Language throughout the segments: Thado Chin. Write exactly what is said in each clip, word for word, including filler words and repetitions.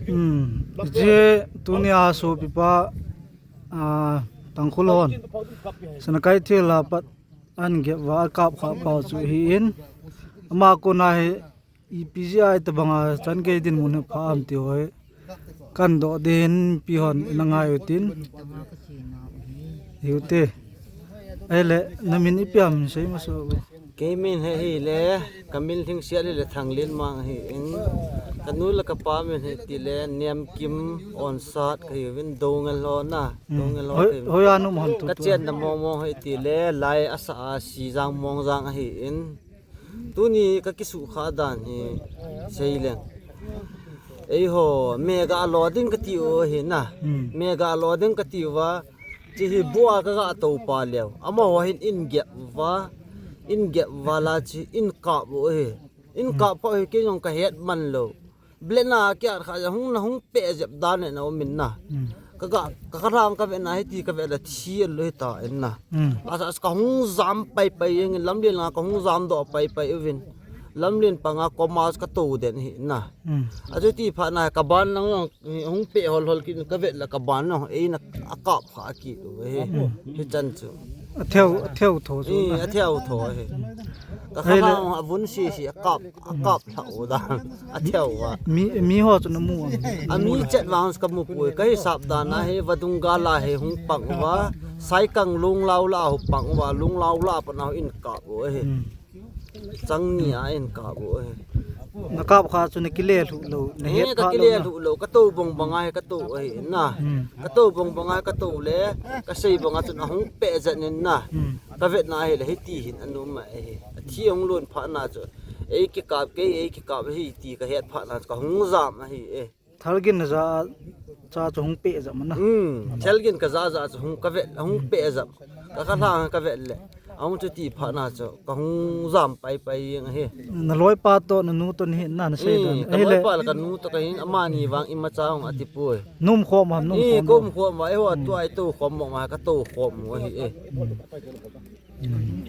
Hmm. Hiche tunia sopipa, ah, Tangkhul hon Sanakeithel a pat ahin gep uva akap kha pau chu ahin. Ama kona hi ipi jeh a itobanga chan gei dinmun hi pha ham ti ho hi kahin doh ding in, mipi hon na ngai utin. Hiu te. Ahile, na min ipi ham sei masa o. Kei min hi ahile, ka min lhingset ahile Thanglenmang ahin. Ka nu le ka pa min hi tile, Nemkim Onsat kahiuvin, Doungel ho na. Hmm. Doungel ho. Hoi, hoi a na um ham tu? Ka chenna mong mong hi tile, Lai Asa a Sijang Mongjang ahin. Tuni ka kisukha dan hi seileng. Eiho, meh ga lo ding kati u ahi na. Hmm. Meh ga lo ding kati uva, hiche hi bu a ka ga tou pa leu. Amaho hin ahin gep uva, ahin gep uva la hiche ahin kap u ahi. Ahin kap pha hi kei jong ka het man lou. Blade na kiat kha ja hung na hung peh jep dan le na um in na. Hmm. Ka ga, ka, ka rang ka ve na hiti ka ve le thi lo hita in na. Hmm. Asa ka hung jam pai pai jeng in lamlen langa ka hung jam doh pai pai uvin. Lamlen panga komas ka tou den hi na. Hmm. Achuti phat na ka ban lang jong hung peh hol hol kit ka ve le ka ban jong eina akap kha kit u ahi. Hmm. Hichan chu. Atheu, atheu tho chu. Eh, na. Atheu tho ahi. Ka kha le. Kha ma avun si si akap, akap lha u dan. Atheu a. Mi, mi ho chu na mu a. A mi chet vang ka mu poi. Ka hisap dan a hi vadung gal a hi hung pang uva. Saikang Lunglau la hung pang uva. Lunglau la pat na ahin kap u ahi. Hmm. Chang ni a ahin kap u ahi. Na kap kha chu na kile lhuh lou, na het pha lou na. Eh, ka kile lhuh lou, ka tou bang bang a hi ka tou ahi na. Hmm. Ka tou bang bang a hi ka tou le, ka sei bang a chun ahung peh jet in na. Hmm. Ka vet na ahile hiti hin ana um ahi. Athi ahung lon phat na chu. Ei kikap kei, ei kikap ahi ti ka het phat na chu ka hung jam ahi e. Thalgin na ja cha chu hung peh jam na. Hmm, thalgin ka ja ja chu hung ka vet, hung peh jam. Ka kha lang ka vet le. Ahung chuti phat na chu ka hung jam pai pai jeng ahi. Na loipa toh na nu toh nahi na, na sei dan. Hmm, ka loipa le ka nu toh ka hin amani vang imacha hung ati poi. Na um khom ham, na um khom ham? Ka um khom a, eiho tua i tou khom ma ka tou khom u ahi e. Hmm.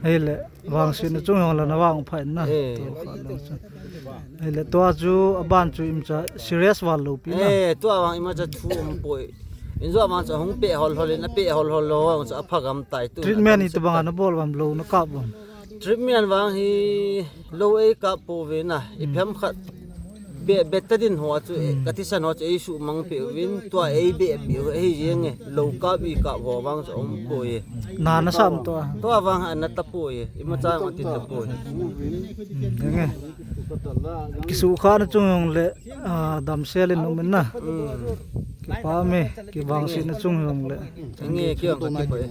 Ahile, vangsetna chung jong le na vang pha in na. Eh. Tua kha lang chu. Ahile, tua chu, aban chu imacha serious val lou pi na. Eh, tua vang imacha thu um poi. Injo vang chu hung peh hol hol in, apeh hol hol lou vang chu apha gam tai tu. Treatment itobang a na bol uvam, lou na kap uvam? Treatment vang hi lou ei kap pouve na. I phem khat. Be, betadine ho chu, eh, ka thisan ho chu ei sumang peh uvin, tua ei beh peh u ahi jeng e, lou kap i kap ho vang chu um poi e. Na, na sam tua. Tua vang a na ta poi e, imacha ati ta poi. Hmm, jeng e. Kisukha na chung jong le, ah, damsel in um in na. Hmm. Kipa me, kivangsetna chung jong le. Jeng e, kiyang ka ti poi e.